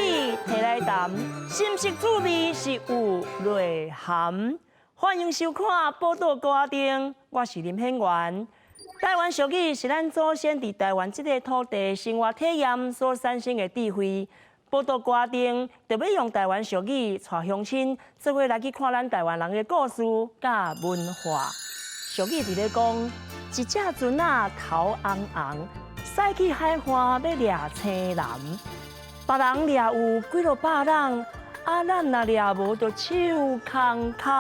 語提來談，心食滋味是有內涵。歡迎收看《寶島歌仔燈》，我是林顯元。台灣俗語是咱祖先佇台灣這个土地生活體驗所產生的智慧。寶島歌仔燈就欲用台灣俗語帶鄉親做伙來去看咱台灣人的故事佮文化。俗語佇咧講，一隻船仔頭紅紅，駛去海岸欲掠青藍。別人掠有幾落百人，啊，咱若掠無就手空空。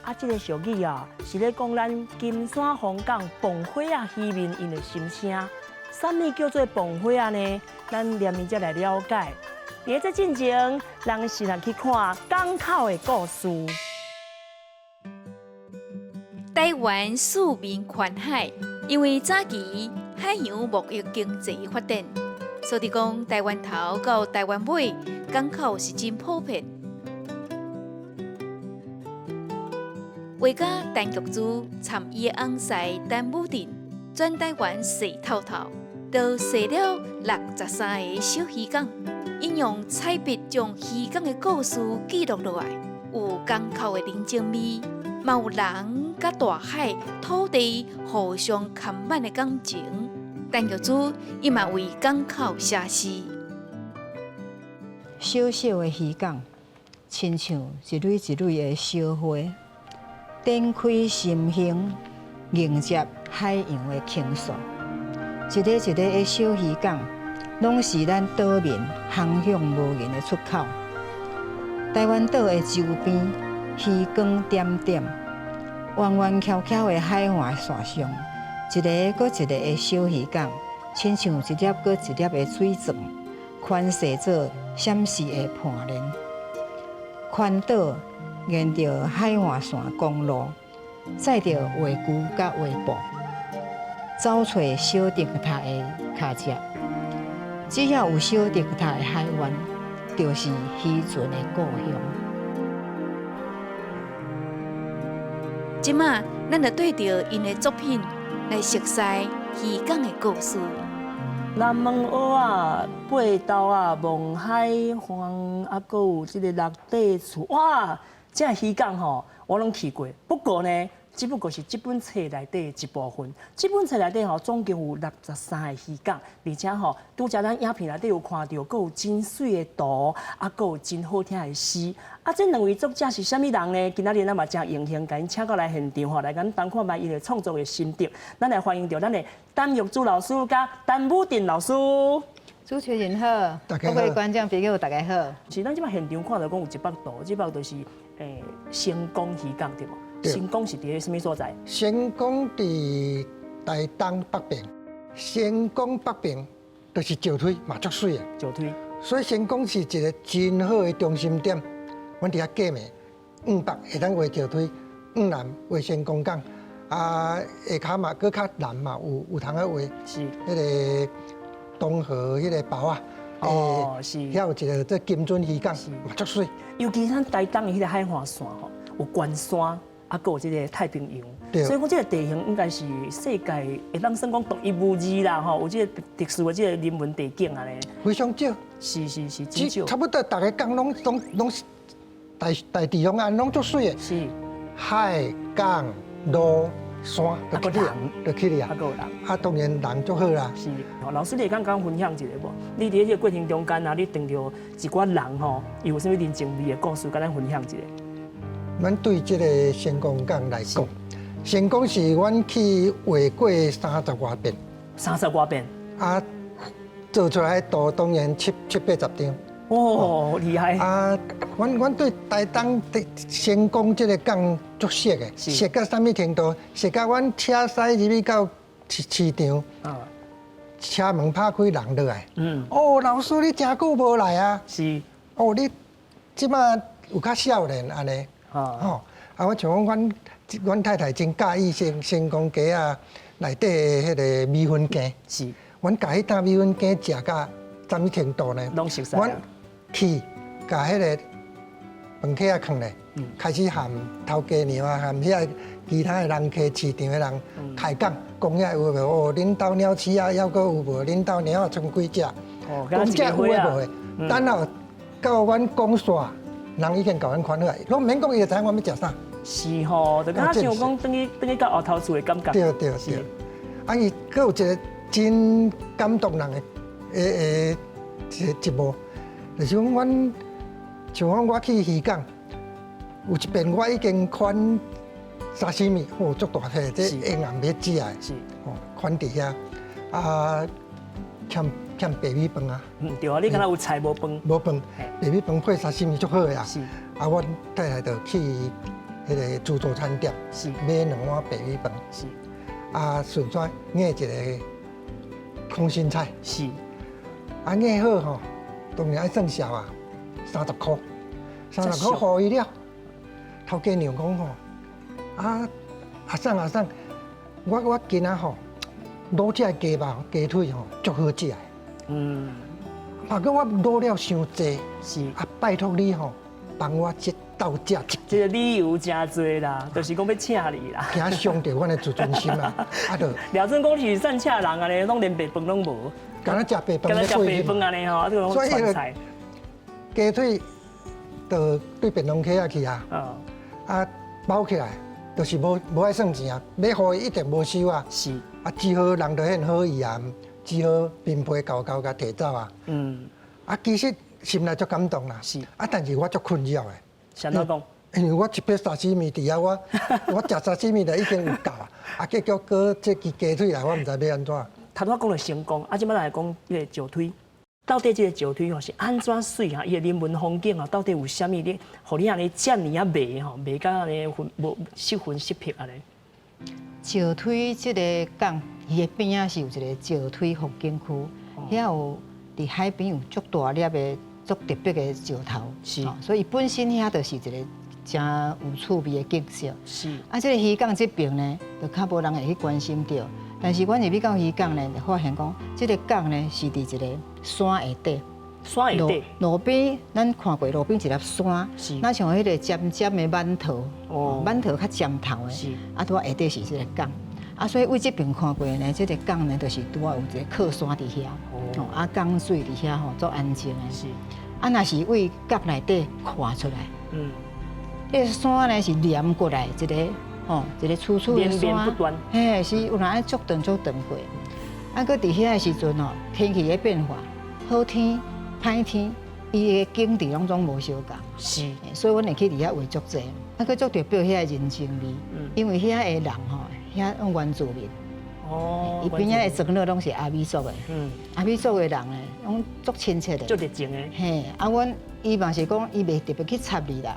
啊，這个俗語啊，是咧講咱金山鳳港磅火仔漁民𪜶的心聲。啥物叫做磅火仔呢？咱連面才來了解。佇這進前，咱先來去看港口的故事。台灣四面環海，因為早期海洋貿易經濟發展，所以講台灣頭到台灣尾，港口是真普遍。畫家陳玉珠參伊的翁婿陳武鎮，全台灣踅透透，就踅了63个小漁港，𪜶用彩筆將漁港的故事記錄落來，有港口的人情味，嘛有人佮大海、土地互相牽絆的感情。陳玉珠伊嘛為港口寫詩。小小的漁港，親像一蕊一蕊的小花，展開心胸，迎接海洋的傾訴。一个一个的小漁港，攏是咱島民航向無垠的出口。台灣島的周邊，漁光點點，彎彎曲曲的海岸線上，一个閣一个的小漁港，親像一粒閣一粒的水鑽，寬勢做閃爍的盤鏈。環島沿著海岸線公路，載著畫具佮畫布，走揣小燈塔的跤跡。只要有小燈塔的海灣，就是漁船的故鄉。這馬，咱就對著𪜶的作品來熟悉漁港的故事。南門蚵仔、八豆仔、望海岸，啊，閣有這个六塊厝，哇！這漁港吼，我攏去過。不過呢，只不過是這本冊內底一部分。這本冊內底吼，總共有63个漁港，而且吼，拄才咱影片內底有看著，閣有真媠的圖，啊，閣有真好聽的詩。啊，這兩位作者是啥物人呢？今仔日咱嘛誠榮幸，共𪜶請過來現場吼，來共咱談看覓𪜶的創作的心得。咱來歡迎著咱的陳玉珠老師佮陳武鎮老師。主持人好，各位觀眾朋友大家好。是咱這擺現場看著講有一幅圖，這幅就是成功漁港對無？成功是佇咧啥物所在？成功佇台東北邊，成功北邊就是石推嘛，足媠的。石推。所以成功是一个真好的中心點。阮佇遐過暝，往北會當畫石推，往南畫成功港。啊，下跤嘛，閣較南嘛有有通仔畫。彼个東河彼个堡仔。哦，是。遐有一个做金樽漁港，嘛足媠。尤其咱台東的彼个海岸線吼，有關山，啊，閣有這个太平洋，所以講這个地形應該是世界會當算講獨一無二啦吼，有這个特殊的這个人文地景按呢。非常少。是是是，真少。差不多逐个港攏攏攏大大地方按攏足媠的。海港路山，就去了，就去了啊，閣有人。啊，當然人足好啦。是，老師，你會當共阮分享一下無？你佇這个過程中間啊，你碰著一寡人吼，伊有啥物人情味的故事，共咱分享一下。阮對這个成功港來講，成功是阮去畫過三十外遍。三十外遍。啊，做出來的圖當然七七八十張。哦，厲害！啊，阮阮對台東的成功這个港足熟的，熟到啥物程度？熟到阮車駛入去到市市場，車門拍開人落來。哦，老師你誠久無來啊？哦，你這馬有較少年按呢？吼，啊，我像講阮阮太太真佮意成成功街仔內底的彼个米粉羹。阮共彼搭米粉羹食到啥物程度呢？攏熟悉。阮去共彼个飯盒仔囥咧，開始和頭家娘啊，和遐其他的人客市場的人開講，講遐有無？哦，恁兜鳥鼠仔猶閣有無？恁兜貓仔賰幾隻？講這有的無的，等後到阮講煞，人已經共阮款好，攏毋免講，伊就知影阮欲食啥。是吼，就敢若像講轉去轉去到後頭厝的感覺。對對對。啊，伊閣有一個真感動人的的一個節目，就是講阮像講我去漁港，有一遍我已經款沙西米，吼，足大塊，這永遠欲食的，吼，款佇遐，啊，欠欠白米飯啊。嗯，對啊，你敢若有菜無飯？無飯，白米飯配沙西米足好的啊。啊，阮太太就去彼个自助餐店，買兩碗白米飯。啊，順紲捏一个空心菜。啊，捏好吼，當然愛算數啊，三十箍，三十箍予伊了。頭家娘講吼，啊，阿桑阿桑，我今仔吼滷這个雞肉雞腿吼足好食的。啊，閣我滷了傷濟，啊，拜託你吼，幫我這鬥食一。這个理由誠濟啦，就是講欲請你啦。驚傷著阮的自尊心啊！啊，就廖准講是算請人按呢，攏連白飯攏無。敢若食白飯。敢若食白飯按呢吼，啊，這個攏傳菜。雞腿就對便當盒仔去啊，啊包起來，就是無無愛算錢啊，欲予伊一定無收啊。啊，只好人就很好意啊，只好面皮厚厚共提走啊。啊，其實心內足感動啦。啊，但是我足困擾的。啥怎講？因為我一塊沙西米佇遐，我我食沙西米就已經有夠啊，啊結果閣這支雞腿來，我毋知欲按怎。頭拄仔講著成功，啊，這擺來講彼个石推，到底這个石推吼是按怎媠啊？伊的人文風景啊，到底有啥物你，予你按呢遮爾仔迷吼，迷甲按呢魂無失魂失魄按呢？石推這个港，伊的邊仔是有一个石推風景區，遐有佇海邊有足大粒的、足特別的石頭，所以本身遐就是一个誠有趣味的景色。啊，這个漁港這邊呢，就較無人會去關心著。但是阮入去到漁港呢，就發現講，這个港呢是佇一个山下底。山下底。路邊咱看過路邊一粒山，若像彼个尖尖的饅頭，饅頭較尖頭的，啊，拄仔下底是這个港。啊，所以對這邊看過呢，這个港呢，就是拄仔有一个靠山佇遐，啊，江水佇遐吼，足安靜的。啊，若是對角內底看出來，彼个山呢是連過來一个吼，一个粗粗的山，連綿不斷。嘿，是有影足長足長過。啊，閣佇遐的時陣吼，天氣的變化，好天、歹天，伊的景致攏總無相仝。所以阮會去佇遐畫足濟。啊，閣足特別遐的人情味，因為遐的人吼，遐攏原住民。伊邊仔的長老攏是阿美族的。阿美族的人呢，攏足親切的。足熱情的。嘿，啊，阮伊嘛是講，伊袂特別去插你啦。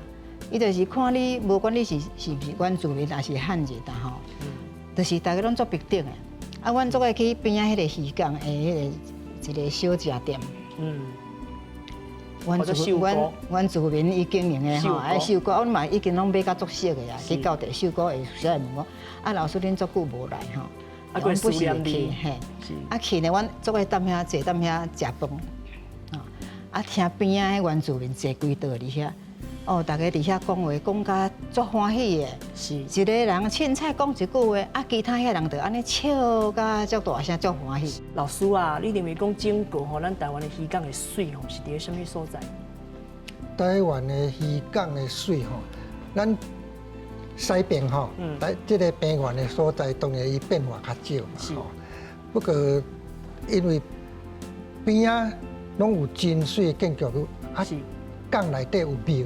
伊就是看你，無管你是是毋是原住民，抑是漢人啦吼，就是大家攏足平等的。啊，阮足愛去邊仔彼個漁港的彼个一個小食店。原住原原住民伊經營的吼，啊秀姑，阮嘛已經攏買甲足熟的啊，去到佇秀姑會時會問我，啊老師恁足久無來吼，阮不時會去嘿，啊去呢，阮足愛踮遐坐踮遐食飯，啊聽邊仔彼原住民坐規桌佇遐。哦，大家佇遐講話，講甲足歡喜的。一个人凊彩講一句話，啊，其他遐人就按呢笑甲足大聲，足歡喜。老師啊，你認為講整個吼，咱台灣的漁港的媠吼，是佇咧啥物所在？台灣的漁港的媠吼，咱西邊吼，在這个平原的所在，當然伊變化較少嘛。不過因為邊仔攏有真媠的建築物，啊，港內底有廟。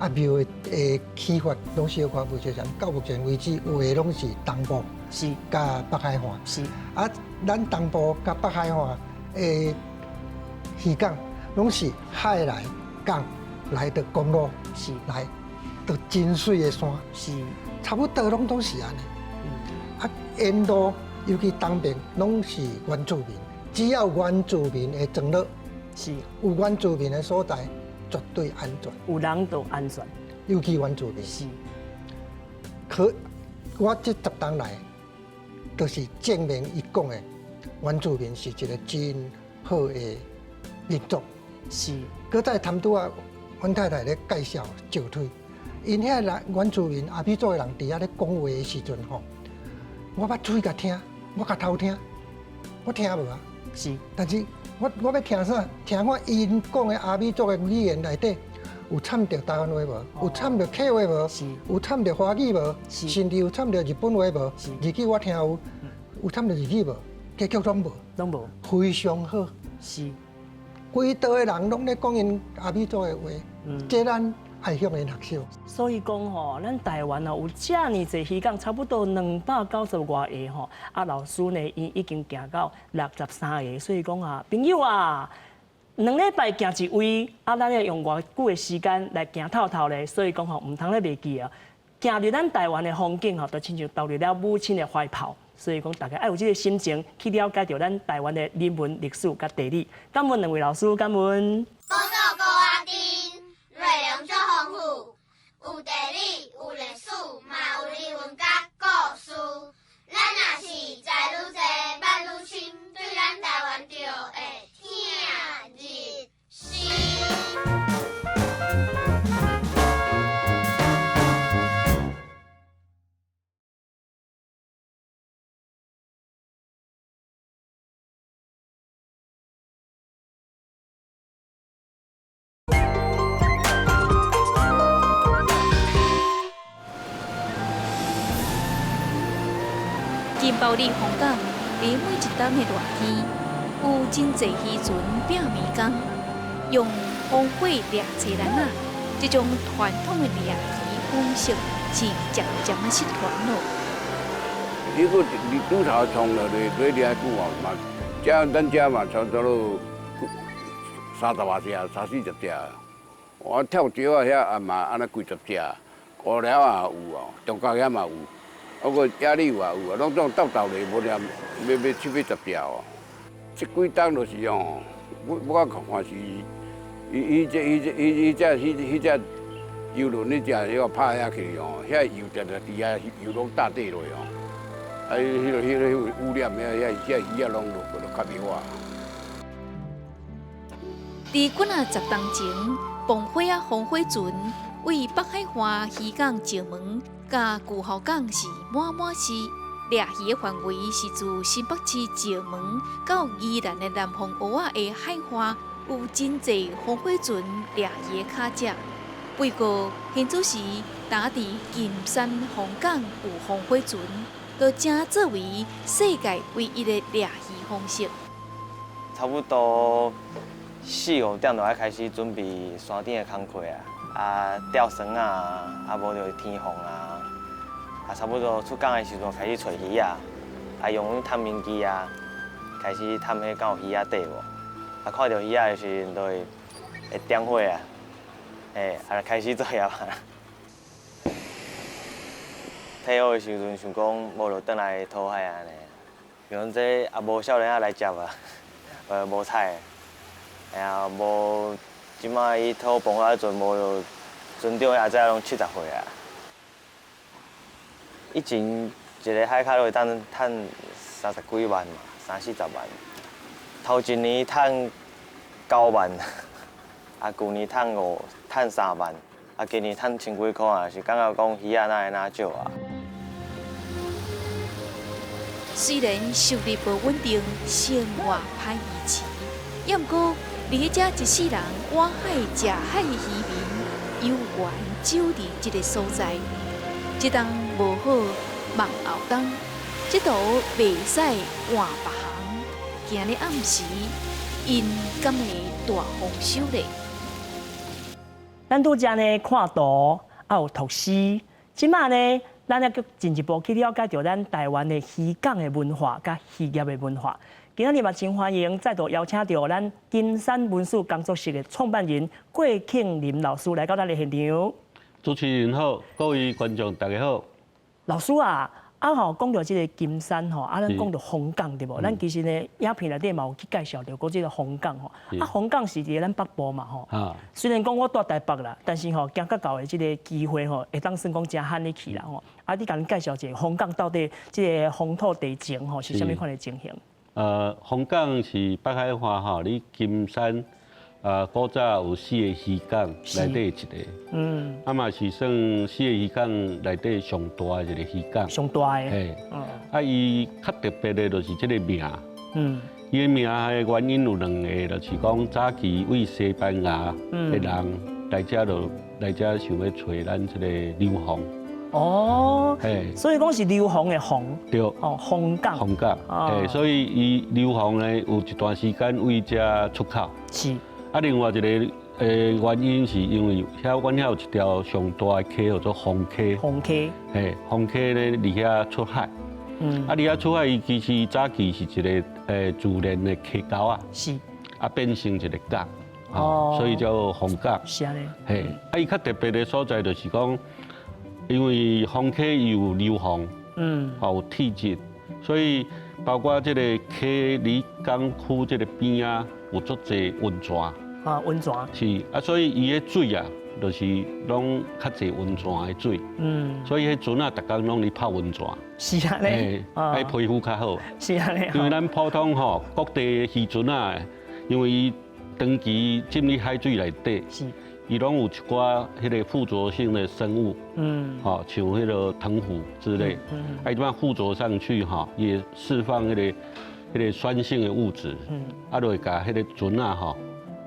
啊，廟的起法攏小可無相仝，到目前為止有的攏是東部，佮北海岸，啊，咱東部佮北海岸的漁港攏是海來港來的公路，來著真媠的山，差不多攏都是按呢。啊，沿路尤其東邊攏是原住民，只要原住民的庄落，有原住民的所在，絕對安全。有人就安全，尤其原住民。可我這十冬來，就是證明伊講的原住民是一個真好的民族。閣再談拄仔，阮太太咧介紹石推，𪜶遐人原住民阿美族的人佇遐咧講話的時陣吼，我捌注意共聽，我共偷聽，我聽無啊。但是我欲聽啥？聽我𪜶講的阿美族的語言內底有摻著台灣話無？有摻著客話無？有摻著華語無？甚至有摻著日本話無？日語我聽有，有摻著日語無？結局攏無，攏無，非常好。規島的人攏咧講𪜶阿美族的話，這咱愛向𪜶學習。所以講吼，咱台灣啊有遮爾濟漁港，差不多290外个吼。啊，老師呢，伊已經行到63个，所以講啊，朋友啊，2禮拜行一位，啊，咱要用偌久的時間來行透透咧。所以講吼，毋通咧袂記啊。行入咱台灣的風景吼，就親像投入了母親的懷抱。所以講，大家愛有這個心情去了解著咱台灣的人文歷史佮地理。感恩兩位老師，感恩。寶島孤仔頂，內容足豐富，有地理，有歷史，嘛有人文佮故事。咱若是知愈濟，捌愈深，對咱台灣就會疼入心。金包里風港，佇每一冬的熱天，有真濟漁船拼命工，用風火掠柴籃仔，這種傳統的掠魚方式是漸漸仔失傳咯。彼個你拄頭創落來，做掠久啊嘛，這咱這嘛差不多30外隻、三四十隻。我跳石仔遐嘛按呢幾十隻，烏寮也有哦，中角遐嘛有，啊閣野里也有啊，攏總鬥鬥咧，無掠欲七八十隻哦。這幾冬就是哦，我看看是，伊伊這伊這伊伊這彼彼隻遊輪，彼隻彼個拍遐去哦，遐油定定佇遐油攏搭底落哦，啊，彼個污染遐遐遐魚仔攏落去，就較袂活。佇幾若十冬前，磅火仔風火船為北海岸漁港石門佮舊嬶港是滿滿是。掠魚的範圍是自新北市石門到宜蘭的南方澳仔的海岸，有真濟風火船掠魚的跤跡。不過，現此時，當佇金山風港有風火船，就成作為世界唯一的掠魚方式。差不多4、5點就愛開始準備山頂的工課啊，啊釣繩啊，啊無就是天虹啊。啊，差不多出港的時陣開始揣魚仔，啊用探明機啊，開始探彼敢有魚仔底無？啊，看著魚仔的時陣，就會點火啊，嘿，啊開始作業啊。退伍的時陣想講，無就轉來討海按呢。像這也無少年仔來接啊，無彩。哎呀，無，這擺伊討磅仔船，無就船長阿仔攏70歲啊。以前一个海口會當趁30幾萬嘛，三四十萬。頭一年趁9萬，啊，舊年趁3萬，啊，今年趁1000幾箍啊，是感覺講魚仔哪會哪少啊。雖然收入無穩定，生活歹維持，也毋過佇遮一世人挖海食海的漁民，猶原守佇這个所在。這冬無好，望後冬，這途袂使換別行。今日暗時，𪜶敢會大豐收咧？咱拄才呢看圖，啊有讀詩，這馬呢，咱猶閣進一步去了解著咱台灣的漁港的文化佮漁業的文化。今仔日嘛真歡迎再度邀請著咱金山文史工作室的創辦人郭慶林老師來到咱的現場。主持人好，各位觀眾大家好。老師啊，啊吼，講著這个金山吼，啊咱講著風港對無？咱其實呢，影片內底嘛有去介紹著講這个風港吼。啊，風港是佇咱北部嘛吼。雖然講我住台北啦，但是吼，行較到的這个機會吼，會當算講誠罕的去啦吼。啊，你共咱介紹一下風港到底這个風土地情吼是啥物款的情形？風港是北海岸吼，你金山。古早有四個漁港內底一个，啊嘛是算四個漁港內底上大的一個漁港。上大的。嘿，啊伊較特別的就是這个名，伊的名的原因有兩个，就是講早期對西班牙的人來遮就來遮想欲揣咱這個硫磺。哦，所以講是硫磺的磺。對。哦，磺港。磺港。嘿，所以伊硫磺呢有一段時間對遮出口。啊，另外一個原因是因為遐阮遐有一條上大的溪叫做磺溪。磺溪。嘿，磺溪咧佇遐出海。啊，佇遐出海，伊其實早期是一个自然的溪溝啊。啊，變成一个港。哦。所以叫磺港。是按呢。嘿，啊，伊較特別的所在就是講，因為磺溪伊有硫磺，有鐵質，所以包括這個溪佇港區這個邊仔有足濟溫泉。啊，溫泉。是啊，所以伊的水啊，就是攏較濟溫泉的水。所以彼船仔逐工攏咧泡溫泉。是按呢。啊，皮膚較好。是按呢。因為咱普通吼各地漁船仔，因為伊長期浸佇海水內底。伊攏有一寡彼个附着性的生物，吼，像彼个藤壺之類，啊，伊這擺附着上去吼，也釋放彼个酸性的物質，啊，就會共彼个船仔吼，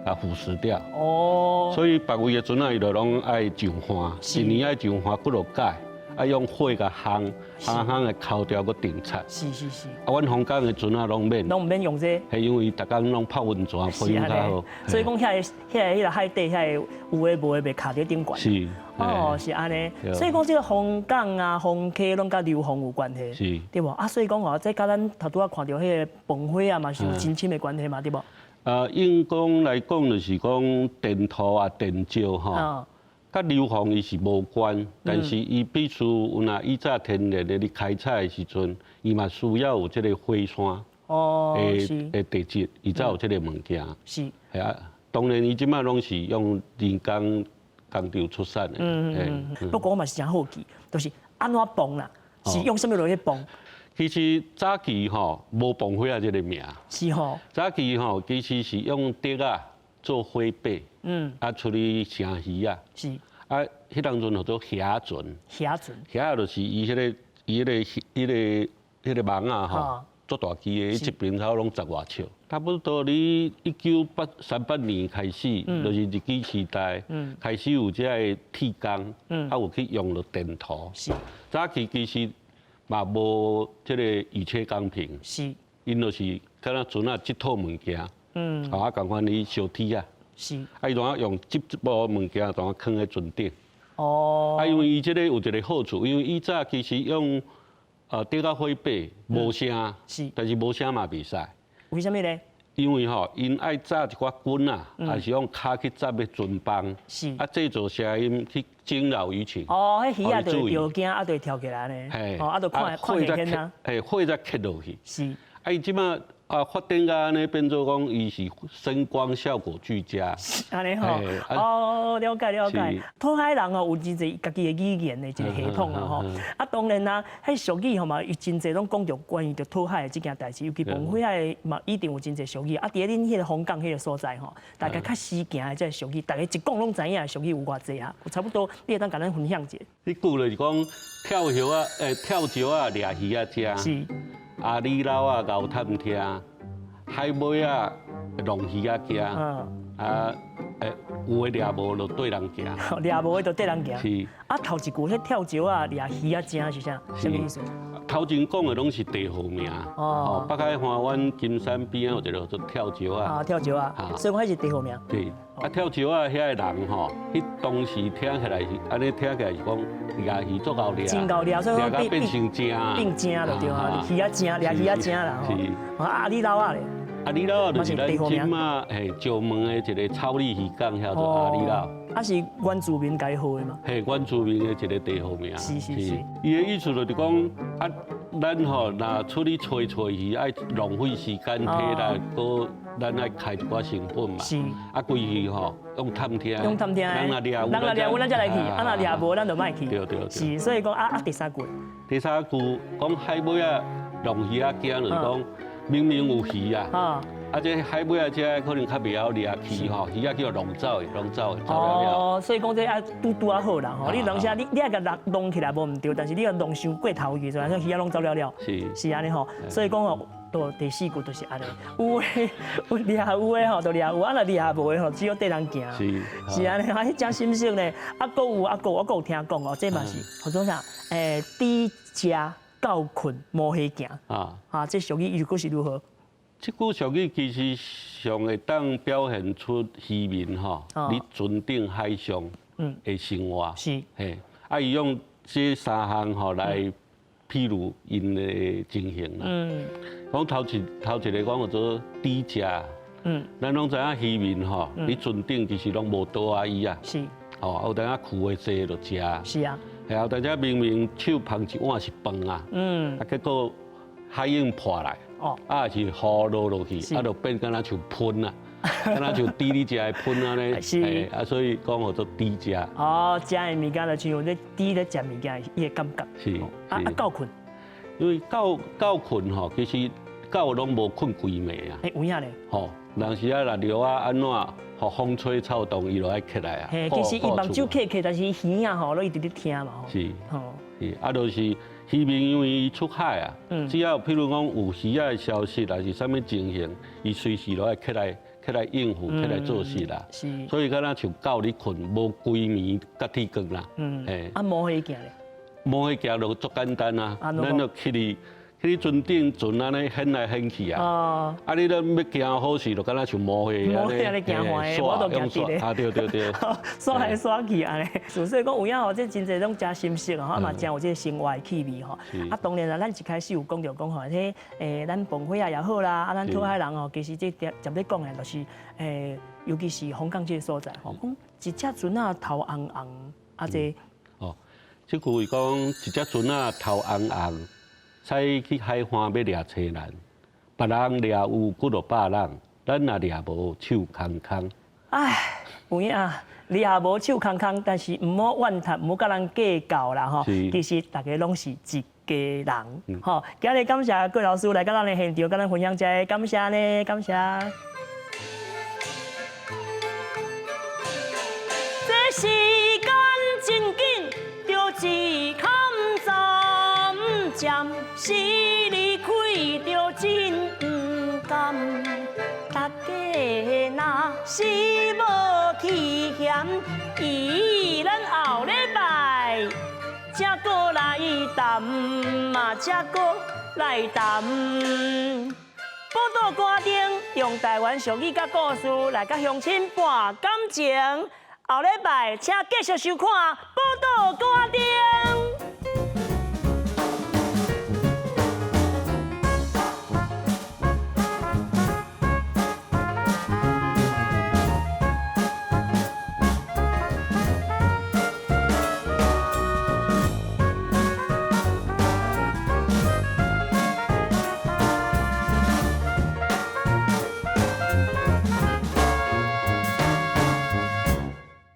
共腐蝕掉。所以別位的船仔伊就攏愛上岸，一年愛上岸幾落擺，啊，用火共烘，烘烘會烤掉閣重擦。啊，阮磺港的船仔攏免。攏毋免用這個。係因為逐工攏泡溫泉，皮膚較好。所以講遐个、遐个、彼个海底遐个有的無的袂卡佇頂懸。哦，是按呢。所以講這個磺港啊、磺溪攏佮硫磺有關係。對無？啊，所以講吼，這佮咱頭拄仔看著彼個磅火啊，嘛是有真深的關係嘛，對無？應講來講，就是講電塗啊、電石吼，佮硫磺伊是無關，但是伊必須有若以早天然的咧開採的時陣，伊嘛需要有這個火山的地質，伊才有這個物件。係啊，當然伊這擺攏是用人工工廠出產的。不過我嘛是誠好奇，就是按怎磅啦？是用啥物落去磅？其實早期吼無磅火仔這個名。是吼。早期吼其實是用竹仔做火把。啊，出去成魚仔。啊，彼當陣號做蝦船。蝦船。蝦就是伊彼个、伊彼个、彼个、彼个網仔吼，足大支的，伊一邊頭攏十外尺。差不多佇1938年開始，就是日據時代，開始有這个鐵工，啊有去用著電塗。早期其實嘛無這个乙炔鋼瓶。𪜶就是敢若船仔這套物件。啊，仝款咧燒鐵仔。啊，伊怎用這部物件，怎囥佇船頂。啊，因為伊這个有一个好處，因為以早其實用竹仔火把無聲，但是無聲嘛袂使。為啥物咧？因為吼，𪜶愛紮一寡棍仔，抑是用跤去紮彼船枋，啊製造聲音去驚擾魚群。哦，彼魚仔就會著驚，啊就會跳起來呢。哦，啊就看看見啊。嘿，火才吸落去。啊，伊這擺啊發展到按呢，變做講伊是聲光效果俱佳。按呢吼。哦，了解了解。討海人哦，有真濟家己的語言的一个系統啊吼。啊，當然啦，彼俗語吼嘛，伊真濟攏講著關於著討海的這件代誌，尤其磅火仔嘛，一定有真濟俗語。啊，佇咧恁彼个磺港彼个所在吼，大概較時行的這个俗語，逐家一講攏知影的俗語有偌濟啊？有差不多，你會當共咱分享一下。彼句就是講跳葉仔，跳石仔掠魚仔食。阿里老仔𠢕探聽，海尾仔弄魚仔驚，啊，有的掠無就綴人行。掠無的就綴人行。是。啊，頭一句彼跳石仔掠魚仔食是啥？啥物意思？頭前講的攏是地號名。哦。北海岸阮金山邊仔有一个叫做跳石仔。啊，跳石仔。所以講彼是地號名。對。啊，跳石仔遐个人吼，彼當時聽起來是按呢聽起來是講掠魚足𠢕掠。真𠢕掠，所以講變成精。變精就對啊，魚仔精，掠魚仔精啦吼。啊，阿里老仔咧。阿里老就是咱這馬嘿石門的一个草里漁港，叫做阿里老。啊，是原住民共伊號的嘛？嘿，原住民的一个地號名。伊的意思就是講，啊，咱吼若出去揣揣魚，愛浪費時間體力，閣咱愛開一寡成本嘛。啊，規去吼用探聽。用探聽。人若掠有，人若掠有，咱才來去；啊，若掠無，咱就莫去。對對對。是，所以講啊啊，第三句。第三句講海尾仔弄魚仔驚，就是講明明有魚啊。啊，這海尾仔這可能較袂曉掠魚吼，魚仔叫弄走的，弄走的，走了了。哦，所以講這愛拄拄仔好啦吼，你當時你愛共弄起來無毋對，但是你欲弄傷過頭去，所以魚仔攏走了了。是按呢吼，所以講吼，到第四句就是按呢，有的有掠有的吼，就掠有，啊若掠無的吼，只有綴人行。是按呢，啊，彼真心酸咧。啊，閣有啊，閣我閣有聽講哦，這嘛是號做啥？豬食狗睏摸魚行。啊，這俗語又閣是如何？這句俗語其實上會當表現出漁民吼，佇船頂海上的生活。嘿，啊，伊用這三項吼來譬喻𪜶的情形啦。講頭一個講叫做豬食。咱攏知影漁民吼，佇船頂其實攏無桌仔椅啊。吼，有當仔跍的坐就食。係啊，有當時明明手捧一碗是飯啊。啊，結果海湧破來。啊，是雨落落去，啊，就變敢若像噴啊，敢若像豬咧食的噴按呢。啊，所以講號做豬食。哦，食的物件就像咧豬咧食物件，伊的感覺。啊啊，狗睏。因為狗狗睏吼，其實狗攏無睏規暝啊。欸，有影咧。吼，有時啊，若尿啊按怎，予風吹草動，伊就愛起來啊。嘿，其實伊目睭瞌瞌，但是耳仔吼，攏一直咧聽嘛吼。是。是，啊，就是漁民因為伊出海啊，只要譬如講有魚仔的消息，還是啥物情形，伊隨時都愛起來應付，起來做事啦。所以敢若像狗咧睏，無規暝佮天光啦。嘿。啊，摸魚行咧？摸魚行就足簡單啊，咱就去船頂船按呢掀來掀去啊。啊，你咧欲行好勢，就敢若像摸魚按呢，摸魚按呢行橫的，無就行直的。啊，對對對。煞來煞去按呢。所以講有影吼，這真濟攏誠深色吼，嘛誠有這個生活的氣味吼。啊，當然啦，咱一開始有講著講吼，這咱磅伙仔也好啦，啊，咱討海人吼，其實這直咧講的，就是尤其是鳳港這個所在吼，講一隻船仔頭紅紅，啊這。哦，這句是講一隻船仔頭紅紅。駛去海岸欲掠青蘭，別人掠有幾落百人，咱若掠無手空空。唉，有影掠無手空空，但是毋好怨嘆，毋好佮人計較啦吼。其實大家攏是一家人。吼，今日感謝郭老師來到咱的現場，佮咱分享這個，感謝呢，感謝。這時間真緊，著一坎站，是離開就真毋甘。大家若是無去嫌，伊咱後禮拜才閣來談嘛，才閣來談。寶島歌燈用台灣俗語佮故事來佮鄉親搏感情。後禮拜請繼續收看《寶島歌燈》。